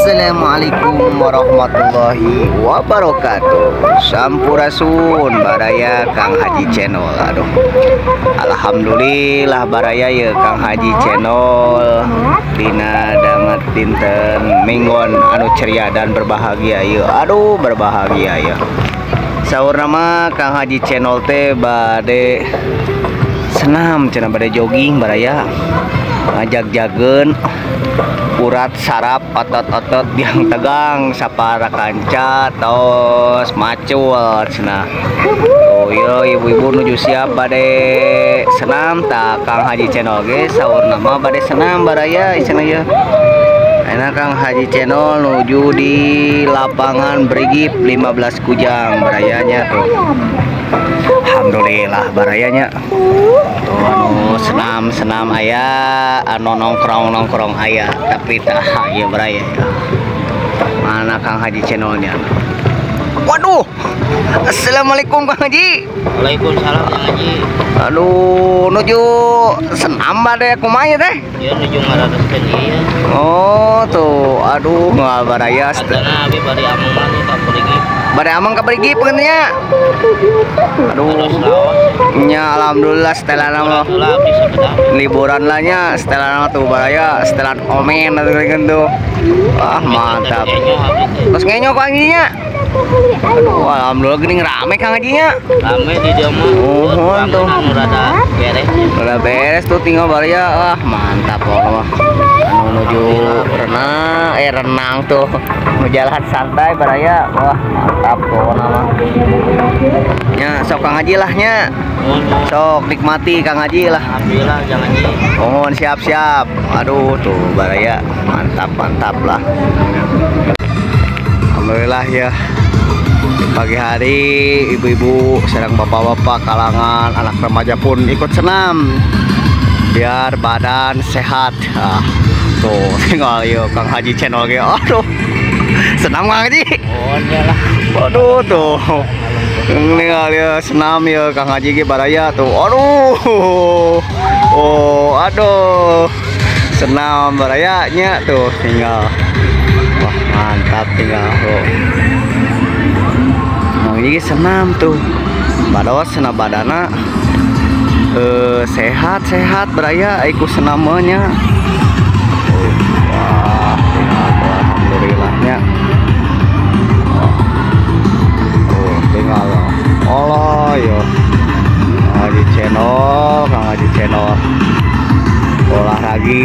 Assalamualaikum warahmatullahi wabarakatuh. Sampurasun baraya Kang Haji Channel. Aduh, alhamdulillah baraya ya Kang Haji Channel dina danget dinten minggon anu ceria dan berbahagia ya. Aduh, berbahagia ya. Saur nama Kang Haji Channel teh bade senam cenah, bade jogging baraya, ngajag-jageun urat saraf otot-otot yang tegang sapara kanca tos macul cenah. Oh iya, ibu-ibu nuju siap bade senam tak Kang Haji Channel ge saur nama bade senam baraya cenah ya. Enak Kang Haji Channel nuju di lapangan Brigif 15 Kujang barayanya tuh. Alhamdulillah barayanya tuh anu senam-senam aya, anu nongkrong-nongkrong aya, tapi tah ieu baraya ya. Mana Kang Haji Channelnya? Waduh. Assalamualaikum Kang Haji. Waalaikumsalam Kang Haji. Aduh, nuju senam bade kumaha ya teh? Iya, nuju ngarareskeun ieu. Oh, tuh. Aduh, nggak baraya. Katana abi bari ameng ka Brigif. Bade ameng ka Brigif nya. Aduh. Nya alhamdulillah setelan mah. Liburan lah nya setelan tuh baraya, setelan omen atuh tuh. Wah, mantap. Terus ngenyo Kang Haji nya. Aduh, alhamdulillah gini rame Kang Haji nya. Rame di dieu mah. Oh, tuh. Rada beres. Rada beres tuh tinggal baraya. Wah, mantap pokoknya mah. Anu nuju renang, renang tuh. Nu jalan santai baraya. Wah, mantap pokoknya mah. Nya sok Kang Haji lah nya. Sok nikmati Kang Haji lah. Alhamdulillah Kang Haji. Mohon siap-siap. Aduh tuh baraya, mantap-mantap lah. Alhamdulillah ya. Pagi hari ibu-ibu sedang bapak-bapak kalangan anak remaja pun ikut senam biar badan sehat. Ah, tuh tinggal yuk Kang Haji Channel ge. Aduh, senam Kang Haji. Oh, iyalah. Aduh tuh. Tinggal ya senam ya Kang Haji ge baraya tuh. Aduh. Oh, aduh. Senam baraya nya tuh tinggal. Wah, mantap tinggal tuh. Ini senam tuh bados senam badana sehat-sehat beraya ikut senamnya. Wah, alhamdulillahnya. Oh, tinggal Allah yo Kang Haji Channel, Kang Haji Channel olahraga.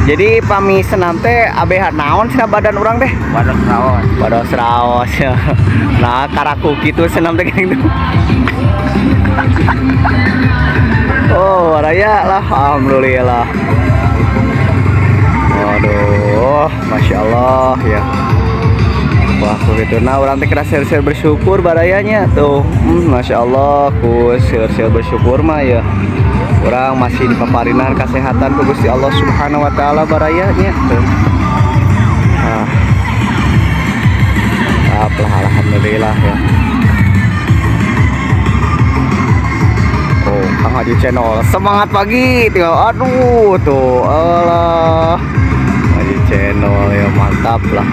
Jadi pami senam teh abeh naon cenah badan urang teh? Bados raos. Bados raos. Nah, karaku kitu senam teh gini tuh. Oh, raya lah alhamdulillah. Waduh, masya Allah ya. Wah, begitu nah urang teh keras seur-seur bersyukur barayanya tuh. Masya Allah, ku seur-seur bersyukur mah ya. Orang masih dipaparinan kesehatan ku Gusti Allah Subhanahu wa taala barayanya tuh. Ah. Apalah alhamdulillah ya. Oh, Kang Haji Channel semangat pagi tinggal aduh tuh Allah. Haji Channel ya mantap lah.